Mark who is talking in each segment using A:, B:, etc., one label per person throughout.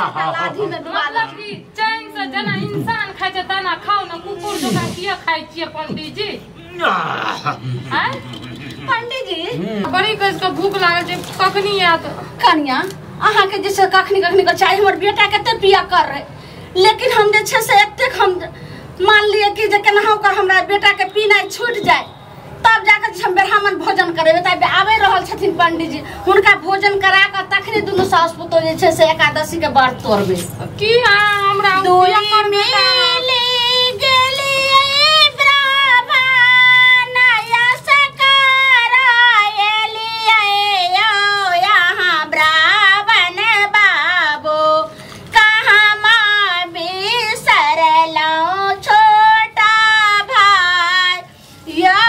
A: लाधी में डुबा
B: मतलब कि चैन से जेना इंसान खाइ छै तेना खाउ ने, कुकुर जकाँ किया खाइ छियै पंडीजी? आँय
A: पंडीजी
B: बड़ी कस के भूख लागल छै, कखनी आयत?
A: कनिया अहाँके जे छै कखनी कखनी के चाही, हमर बेटा कते पिया कर रहे, लेकिन हम जे छै से एतेक हम मान लिए कि जे केनाहु कर हमरा बेटा के पीनाइ छूटि जाय तब जाकर हम ब्राह्मण भोजन करेबै। तब आबि रहल छथिन पंडीजी, हुनका भोजन करा कऽ तखने दुनू सास पुतोह जे छै से एकादशी के व्रत तोड़बै।
B: की हमरा
A: दुई मिली गेलियै ब्राह्मण यसकराएलियै यौ यहाँ ब्राह्मण बाबू कहाँ बिसरलहुँ छोटा भाई यौ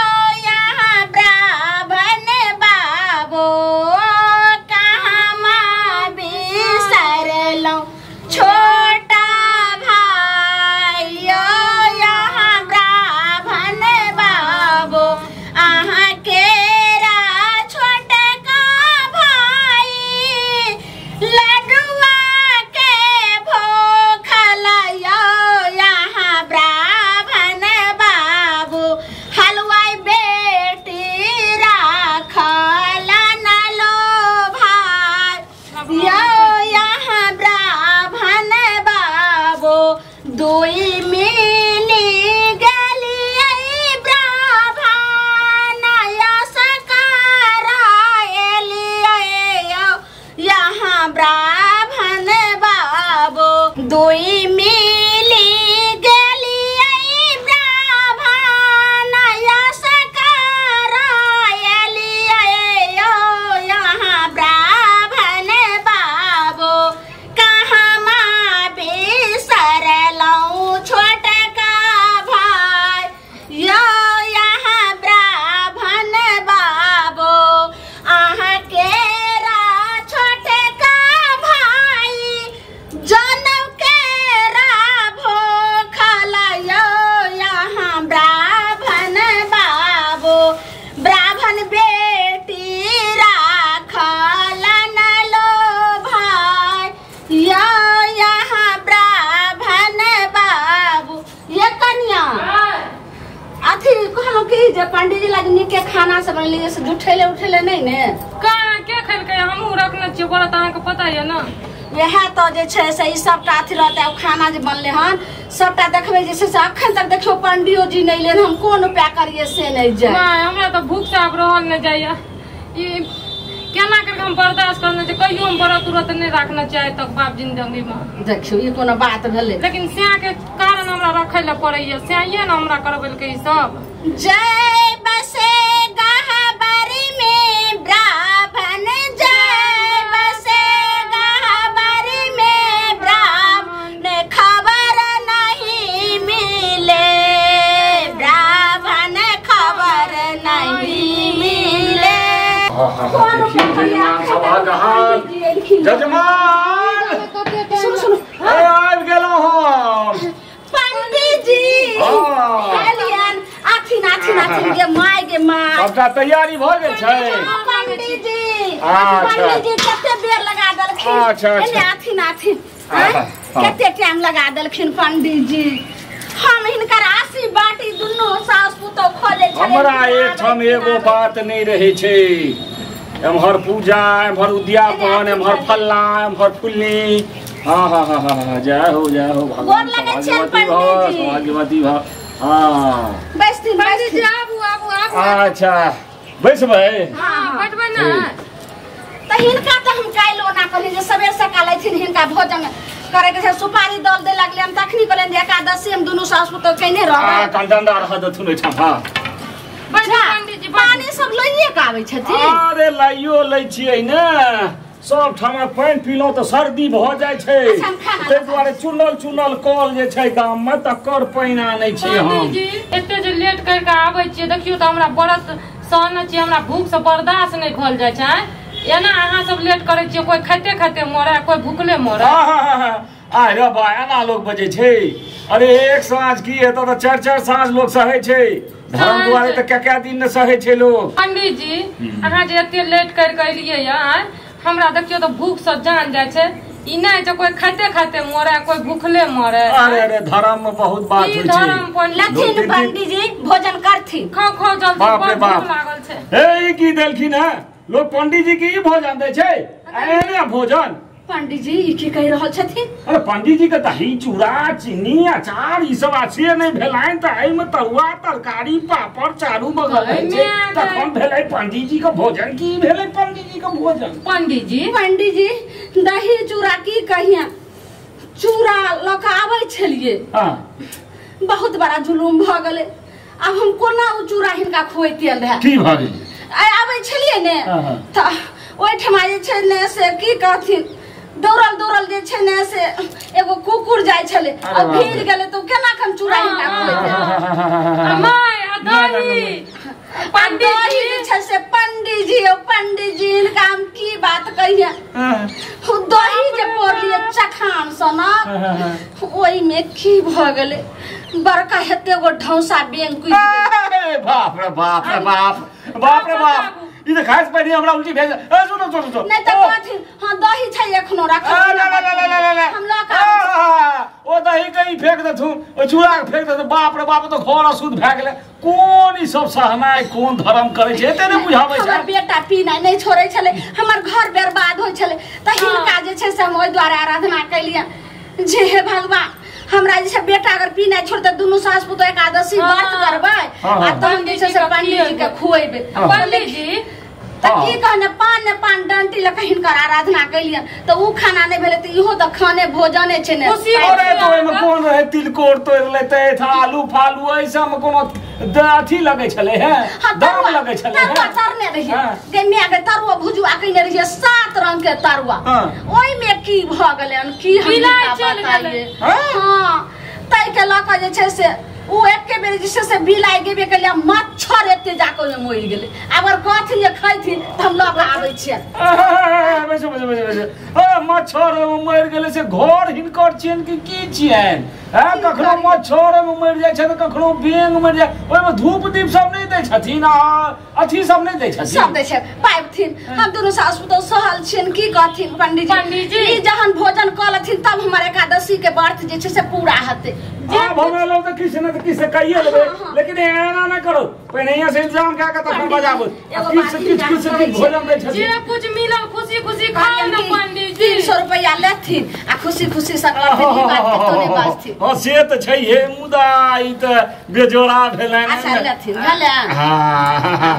A: यहाँ ब्राह्मण बाबू कहाँ बिसरलहुँ छोटा भाई यौ यहाँ ब्राह्मण बाबू अहाँ केरा छोटका भाई लडुआ के भूखल यौ यहाँ ब्राह्मण बाबू हलवाई बेटी राखल न लो भाई यौ यहाँ ब्राह्मण बाबू दुई मिली गेलियै ब्राह्मण यसकराएलियै यौ यहाँ ब्राह्मण बाबू दुई मिली गेलियै ब्राह्मण यसकराएलियै यौ यहाँ ब्राह्मण बाबू कहाँ बिसरलहुँ छोटका भाई यौ यहाँ ब्राह्मण बाबू अहाँ केरा छोटका भाई जनम केरा भूखल यौ यहाँ ब्राह्मण बाबू ब्राह्मण बेटी राखल न लो भाई यौ यहाँ ब्राह्मण बाबू। ये कनिया अथी कहलहुँ कि जे पंडीजी लग नीके खाना सब बनेलियै से जुठेले उठेले नहि ने?
B: कहाँ के खेलकै? हमहूँ रखने छियै व्रत, अहाँके पता यऽ ने।
A: वएह तऽ जे छै से ई सबटा अथी रहतै। ओ खाना जे बनलै हन सबटा देखबै जे छै से अखन तक देखियौ पंडियो जी नहि एलै हन, हम कोन उपाय करियै से नहि जाय।
B: नहि हमरा तऽ भूख से आब रहल नहि जाइया, ई केना करके हम बर्दाश्त करने छै? कहियो हम व्रत उरत नहि राखने छियै आइ तक बाप जिंदगी में।
A: देखियौ ई कोनो बात भेलै?
B: लेकिन स्या के कारण हमरा रखै लए पड़ैया, स्याइये ने हमरा करबेलकै ई सब।
A: जय बसे गहबर में ब्राह्मण जय बसे गहबर में ब्राह्मण खबर नहीं मिले ब्राह्मण खबर नहीं मिले।
C: देखियौ जजमान सभक हाल। जजमान
A: सुनू सुनू
C: आबि गेलहुँ हम।
A: पंडीजी एलियन आथिन आथिन आथिन गे my गे my.
C: सबटा तैयारी भऽ गेल छै
A: पंडीजी?
C: अच्छा।
A: पंडीजी कते बेर लगा देलखिन।
C: अच्छा, अच्छा।
A: एने आथिन आथिन
C: हाँ।
A: कते टाइम लगा देलखिन पंडीजी। हम हिनकर आसी बाटी दुनू सास पुतोह खोजे छलै।
C: हमरा एकठाम एगो बात नहि रहै छै, एम्हर पूजा एम्हर उद्यापन एम्हर फल्ला एम्हर फुल्ली। हाँ हाँ हाँ हाँ हाँ जय हो जय हो भगवान
A: गोर लगै छियनि
C: सौभाग्यवती भव
A: पंडीजी।
C: सौभाग्यवती भव। हाँ
A: बैसथिन
B: पंडीजी
A: बैसथिन।
B: आबू आबू आबू।
C: अच्छा बैसबै?
B: हाँ बैठबै ने।
A: तऽ हिनका तऽ हम काल्हि ओना कहलियै जे सबेर सकाल अयथिन हिनका भोजन करे के छै, सुपारी दल दे लगले हम तखनी कहलियनि जे एकादशी हम दुनू सास पुतोह केने रहबै।
C: कंडंडा रह देथुन ओहिठाम। हाँ
B: बैठू पंडीजी।
A: पानी सब लइए के आबै छथिन?
C: अरे लाइयो लै छियै ने, सब ठाम पानि पीलहुँ तऽ सर्दी भऽ जाइ छै,
A: अच्छा, हम खाना
C: ताहि दुआरे चुनल चुनल कल जे छै गाम मे तकर पानि आनै छियै हम।
B: पंडीजी एते जे लेट करके आबै छियै देखियौ तऽ हमरा व्रत सहने छियै, हमरा भूख से बर्दाश्त नहि भऽ जाइ छै। एना अहाँ सब लेट करै छियै, कोई खाइते खाइते मरे कोई भूखले मरे।
C: आ रे बा एना लोग बजै छै। अरे एक साँझ की एतऽ तऽ चारि चारि साँझ लोग सहै छै, धर्म दुआरे तऽ कै कै दिन ने सहै छै लोग।
B: पंडीजी अहाँ जे एते लेट करके एलियै ये हमरा देखियौ तऽ भूख से जान जाइ छै। ई नहि जे कोई खाते खाते मरे कोई भूखले मरे।
C: अरे अरे धर्म में बहुत बात
B: ई
C: होइ छै।
B: धर्म पर
A: लथिन पंडीजी भोजन करथिन।
B: खाओ खाओ जल्दी,
C: बाप रे
B: बड़ भूख
C: बाप।
B: लागल छै।
C: हे ई की देलखिन है? लोग पंडीजी के ई भोजन दै छै? एहने भोजन?
A: पंडीजी ई की कहि रहल छथिन?
C: अरे पंडीजी के दही चूड़ा चीनी अचार ई सब अच्छे नहीं भेलनि तऽ एहिमे तरुआ तरकारी पापड़ चारू बगल रहै छै, तखन भेलै पंडीजी के भोजन। की भेलै पंडीजी के भोजन?
B: पंडीजी
A: पंडीजी दही चूड़ा की कहिया, चूड़ा लऽ कऽ आबै छलियै,
C: हाँ
A: बहुत बड़ा जुलूम भऽ गेलै। आब हम कोना ओ चूड़ा हिनका खुएतियन रहए?
C: की भऽ गेलै?
A: आइ आबै छलियै ने
C: हाँ।
A: तऽ ओहिठमा जे छै ने से की कहथिन, दौड़ल दौड़ल जे छै ने से एगो कुकुर जाइ छलै आ भीड़ गेलै तऽ केना हम चूड़ा हिनका खुएतियन?
B: My आ दही
A: पंडीजी जे छै से पंडीजी ओ पंडीजी हिनका हम की बात कहिए, दही जे पौरलियै चखान सनक ओहिमे की भऽ गेलै, बड़का हेते एगो ढौसा बेंग कुदि गेलै।
C: बाप रे बाप रे बाप, बाप रे बाप, ई तऽ खाइ से पहिने हमरा उल्टी भेज। ए सुनो सुनो सुनो,
A: नहि तऽ कहथिन हाँ दही छै एखनो राखल, हम लऽ कऽ आबै छी।
C: ओ दही के ई फेंक देथुन, ओ चूड़ा के फेंक देथुन, बाप रे बाप, तऽ घर अशुद्ध भए गेलै। कोन ई सब सहनाइ कोन धर्म करै छै एते नहि बुझाबै छै।
A: हमर बेटा पीनाइ नहि छोड़ै छलै, हमर घर बर्बाद होइ छलै, तऽ हिनका जे छै से हम ओहि दुआरे आराधना केलियनि जे हे भगवान हमरा जे छै बेटा अगर पीनाइ छोड़तै दुनू सास पुतोह एकादशी व्रत करबै आ तहन जे छै से पंडीजी के खुएबै।
B: पंडीजी
A: तऽ की कहने पान ने पान डंटी लऽ कऽ हिनकर आराधना केलियनि तऽ उ खाना नहि भेलै तऽ इहो तऽ खाने भोजने छै ने।
C: अरे तऽ ओहिमे कोन रहै, तिलकोर तोड़ि लेतै, आलू फालू एहि सबमे कोनो अथी लगै छलै हे, दाम लगै छलै हे।
A: तरुआ तरने रहियै गे माय गे, तरुआ भुजुआ कयने रहियै 7 रंग के तरुआ, ओहिमे की भऽ गेलै हन की हम बताइए। हाँ ताहिके लऽ कऽ जे छै से ओ एके बेर जे छै से बिलाइ गेबे केलियै, मच्छर एते जाकऽ ओहिमे मरि गेलै। अगर कहथिन जे खैथिन तऽ हम लऽ कऽ आबै छियै।
C: बैसो बैसो बैसो बैसो, मच्छर ओहिमे मरि गेलै से घर हिनकर छियनि कि की छियनि? कखनो मच्छर ओहिमे मरि जाइ छै तऽ कखनो बेंग मरि जाइ, ओहिमे धूप दीप सब नहि दै छथिन आ अथी सब नहि दै छथिन?
A: सब दै छै पाबिथिन। हम दुनू सास पुतोह सहल छियनि, की कहथिन पंडीजी?
B: पंडीजी
A: ई जहन भोजन कऽ लेथिन तब हमर एकादशी के व्रत जे छै से पूरा हेतै।
C: आब हम एलहुँ तऽ किछु ने तऽ किछु कहिए लेबै, लेकिन एना नहि करू, पहिने यहाँ से इंतजाम कए कऽ तखन बजाबू। किछु किछु किछु किछु भोजन दै छथिन,
B: जे कुछ मिलल खुशी खुशी खाउ ने पंडीजी।
A: 300 रुपैआ लेथिन आ खुशी खुशी से करथिन, ई बात कतौ नहि बाजथिन।
C: हँ से तऽ छैहे, मुदा ई तऽ बेजोड़ा भेलनि।
A: अच्छा लेथिन भेलै,
C: हँ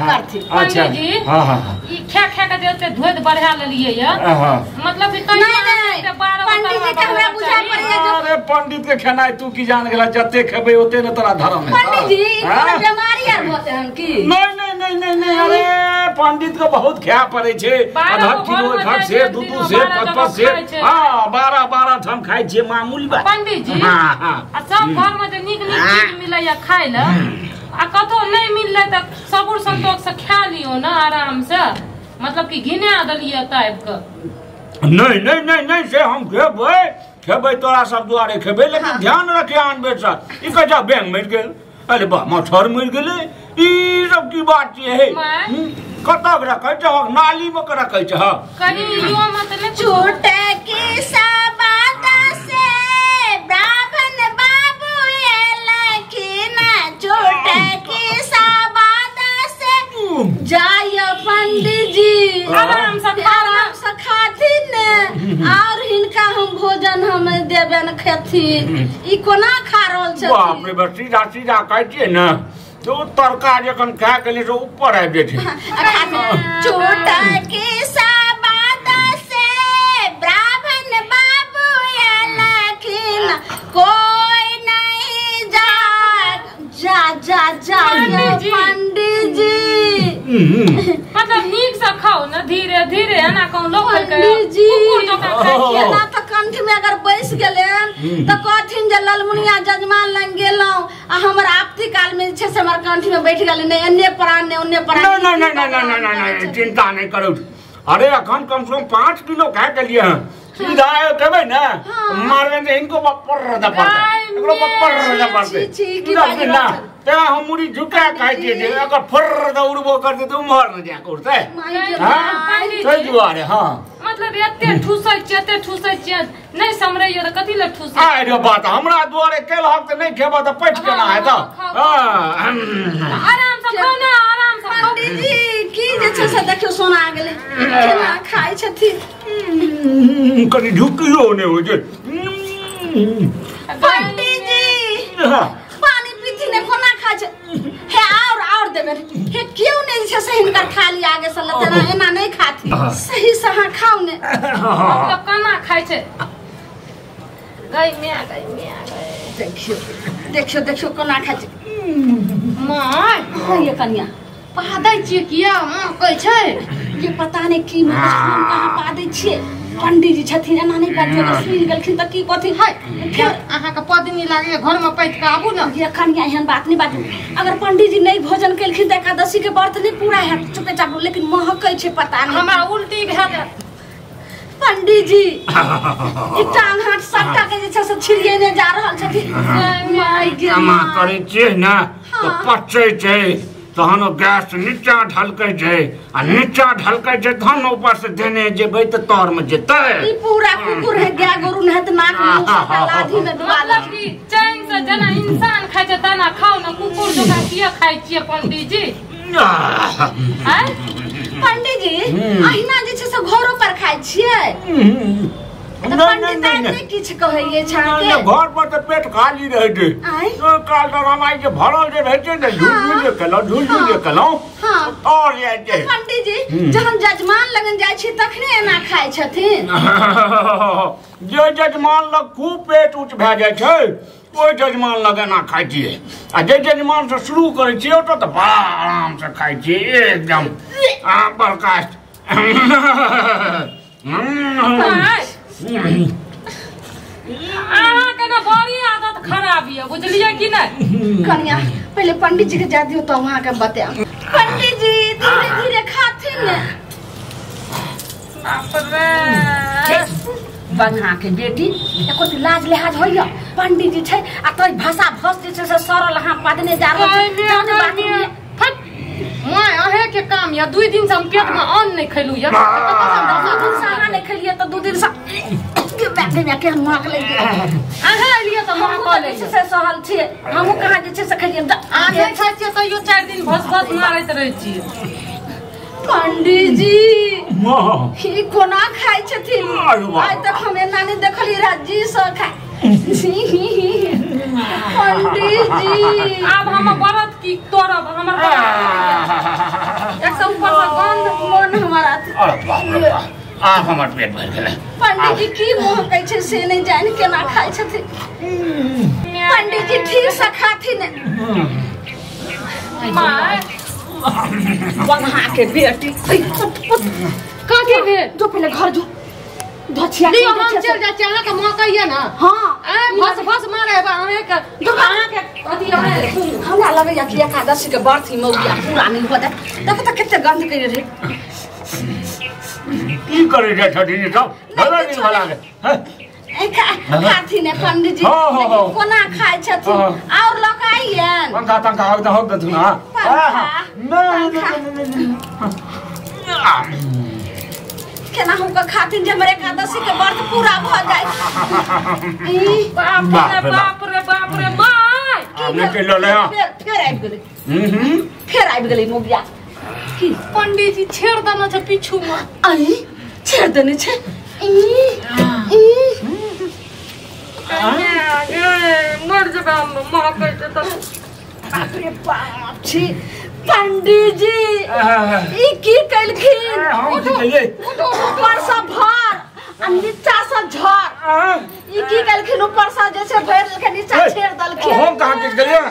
A: करथिन।
C: अच्छा
B: पंडीजी
C: हँ हँ
B: ई खा खा के जे एते धोइत बढ़ा लेलियै ये, मतलब कि
A: नहि पंडीजी के हमरा बुझा पड़ैया।
C: अरे पंडित के खेनाइ तू की जान गेला, जते खेबै ओते ने तोरा धर्म है।
A: पंडीजी कोनो बीमारी आर होते हन की?
C: नहीं नहीं नहीं नहीं नहीं, अरे पंडित के बहुत खाय पड़े छै, आधा किलो एक सेर दू दू सेर 5-5 सेर, हाँ 12-12 ठाम खाइ छियै, मामूली बात।
B: पंडीजी
C: हाँ हाँ
B: आ सब घर में जे नीक नीक चीज मिलैया खाय ले आ कतौ नहि मिललै तऽ सबुर संतोष से खा लियौ ने आराम से, मतलब कि घिना देलियै ताबि कऽ।
C: नहीं नहीं नहीं नहीं, से हम खेबै खेबै तोरा सब दुआरे खेबै, लेकिन ध्यान रखे आन बेर से ई कहै छै बेंग मरि गेल, अरे बा मच्छर मरि गेलै, ई सब की बात छियै हे? कतऽ रखै छहक? नाली मे के रखै छहक?
B: कनी यो मत ने
A: चुटकी सबात से ब्राह्मण बाबू एलखिन, चुटकी सबात से जाय पंडीजी
B: आराम से
A: आराम से खाथिन और हिनका हम भोजन हम देबनि खेथिन। ई कोना खा रहल छथिन?
C: बाप रे बाप, सीधा सीधा खाइ छियै ने तो तड़का जखन खा गेलै से ऊपर आबि जाइ छै।
A: चुटकी सबात से ब्राह्मण बाबू एलखिन, कोई नहीं जा जा जा जा पंडीजी।
B: मतलब नीक से खाओ ना धीरे धीरे, एना कहूँ लोग
A: पंडीजी
B: कुकुर जकाँ खाइ छियै।
A: एना तऽ कंठ में अगर बैस गेलन तऽ कहथिन जे ललमुनिया जजमान लग गेलहुँ आ हमर आपती काल में जे छै से हमर कंठ में बैठ गेलै, नहि एन्ने प्राण नहि ओन्ने प्राण।
C: नहीं नहीं नहीं नहीं नहीं नहीं, चिंता नहीं करू। अरे अखन कम से कम 5 किलो खा गेलियै हन, सीधा खेबै ने मारबै तऽ हिनको बप्पर दऽ पड़तै, एकरो बप्पर दऽ पड़तै। तें हम मुड़ी झुका खाइ छियै जे अगर फर्र दऽ उड़बो करतै तऽ उम्हर ने जाय कऽ उड़तै। ताहि दुआरे। हाँ
B: मतलब एते ठुसै छियै, एते ठुसै छियै, नहीं समरैया त कथि ले ठुसै?
C: आइ रे बात हमरा दुआरे केलहक त नहीं खेबा त पैठ केना हेतौ?
B: आराम से खाउ ना, आराम से खाउ।
A: पंडित जी की जे छै से देखियौ सोना गेलै केना खाइ छथिन।
C: कनि झुकियो नै होइ छै।
A: पंडित जी पानी पीथी ने कोना खाइ छै? हे और देबै हे क्यों नहीं छै से हिनकर खाली आगे से लते ना एना नहीं खाथी। सही से अहाँ खाउ ने।
B: मतलब केना खाइ छै? गई मिया गई मिया गई।
A: देखियो देखियो देखियो कोना खाइ छै।
B: माय
A: ये कनिया
B: पादै छियै किया माँ कहै छै?
A: ये पता नहीं की में हम कहाँ पादै छियै। पंडित जी छथिन एना नहीं बाजू, अगर सुनि गेलखिन त की कहथिन?
B: है फेर अहाँ के पदनी लागैया घर में पैठ के आबू ना।
A: ये कनिया एहन बात नहीं बाजू। अगर पंडित जी नहीं भोजन केलखिन त एकादशी के व्रत नहीं पूरा हैत। चुपचाप लेकिन महकै छै पता नहीं।
B: हमरा उल्टी भए जायत।
A: पंडित जी ई टांग हाथ सबटा के जे छै से छिड़ियेने जा रहल छथिन। माय गे
C: माँ करै छियै ने त पचै छै, तहन गैस नीचा ढलकै छै आ नीचा ढलकै छै तहन ऊपर से देने जेबै त तर में जेतै।
A: ई पूरा कुकुर है गाय गोरु ने त नाक मुंह सबटा लाठी में डुबा
B: मतलब कि चैन से जेना इंसान खाइ छै तेना खाउ ना, कुकुर जकाँ किया खाइ छियै पंडित जी? आँय
A: पंडित जी अहिना जे छै से घरो पर खाइ छियै? पंडित किछु कहैये छाके
C: घर पर त पेट खाली रहै छै। काल त रामायण के भरल जे रहै छै ने, झूल जे केलहुँ झूल जे केलहुँ और जाइ छै।
A: पंडित जी जहन जजमान लगन जाइ छी तखने एना खाइ छथिन?
C: जे जजमान लग खूब पेट ऊँच भए जाइ छै ओहि जजमान लग एना खाइ छियै, आ जे जजमान से शुरू करै छियै ओतऽ तऽ बड़ा आराम से खाइ छियै एकदम बड़का।
B: अहाँके ने बड़ी आदत खराब यऽ बुझलियै कि नहि?
A: कनिया पहिले पंडित जी के जा दियौ तऽ अहाँके बतायब। पंडित जी धीरे धीरे खाथिन ने।
B: बाप रे
A: बन्हा के बेटी एको लाज लिहाज होइया? पंडित जी छै आ तोय भाषा भस जे छै से सरल अहाँ पदने जा रहल छै। जाने बात
B: माय अहे के काम या 2 दिन से हम पेट में अन्न नहीं खैलू या।
A: 2 दिन से अहाँ नहीं खेलिए त 2 दिन से के बैठ के मांग ले
B: अहाँ एलिए त मां कह ले
A: से सहल छियै। हमहूँ कहाँ जे छै से खेलिए त
B: अहाँ नहीं खाइ छियै तैयो 4 दिन भस भस मारैत रहै छियै।
A: पंडित जी ई कोना खाइ छथिन? आइ तक हम एना नहीं देखलियै राजी से खाइ। पंडित जी
B: आब हम व्रत की तोड़ब? हमर एक सौ ऊपर से गंध
A: मन हमारा।
C: अरे बाप रे बाप, आब हमर पेट भरि गेलै।
A: पंडित जी की महकै छै से नहीं जानि केना खाइ छथिन। पंडित जी ठीक से खाथिन।
B: माय
A: बन्हा के बेटी
B: कथी भेल?
A: जो पहिले घर जो धछिया
B: लियो हम चल जाइ छी। अहाँके महकैया ना?
A: हाँ
B: भस भस मारे अहाँके अहाँके अथी
A: हमरा लगैया कि एकादशी के व्रत ही मौगिया पूरा नहीं हो जाए। देखो त कते गंध करे रे।
C: की करे जाइ छथिन सब भरा दिन भला के
A: खाथिन ने पंडित जी कोना खाइ छथिन? और लऽ के आइयन
C: पंखा तंखा हक हक देथुन। हां नहीं नहीं
A: केना हुनका खाथिन जे हमर एकादशी के व्रत पूरा भ जाए।
B: बाप रे बाप रे बाप रे my
C: आब के ल ले।
A: फेर आबि गेलै। फेर आबि गेलै मोगिया।
B: की पंडित जी छेड़ देने छै पीछू में?
A: आई छेड़ देने छै।
B: मर जेबै हम महकै छै त।
A: बाप रे बाप छी पंडित जी ई की केलखिन? ऊपर से भर आ नीचा से झर। ई की केलखिन? ऊपर से जे छै भरि देलखिन नीचा छेड़ देलखिन।
C: हम कहाँ किछु गेलियै?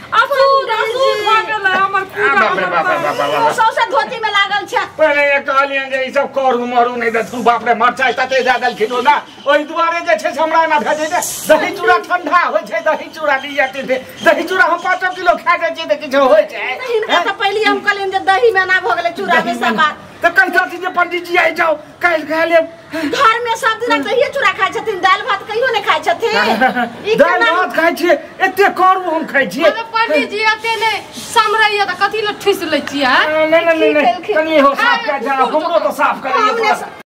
B: अशुद्ध अशुद्ध भऽ गेलै हमर पूजा।
A: सौंसे धोती में लागल छै।
C: पहिले कहलियनि जे ई सब करू मरू नहीं देथुन। बाप रे मरचाइ तते दए देलखिन ओ ना, ओहि दुआरे जे छै से हमरा एना भए जाइ छै। दही चूड़ा ठंडा होइ छै, दही चूड़ा लिअ दही चूड़ा हम 5 किलो खा जाइ छियै तऽ किछु होइ छै?
A: हिनका तऽ पहिले हम कहलियनि जे दही में एना भऽ गेलै चूड़ा में सब बात।
C: तऽ कहितथिन जे पंडित जी आइ जाउ काल्हि खा लेब।
A: घर में सब दिन दहिए चूड़ा खाइ छथिन, दालि भात कहियो नहीं खाइ छथिन।
C: दालि भात खाइ छियै, एते करू हम खाइ छियै।
B: पंडित जी एते नहि समरैया तऽ कथी लए ठुसि लै छियै?
C: नहीं नहीं नहीं कनी हो साफ कर जा, हमरो तो साफ करैया।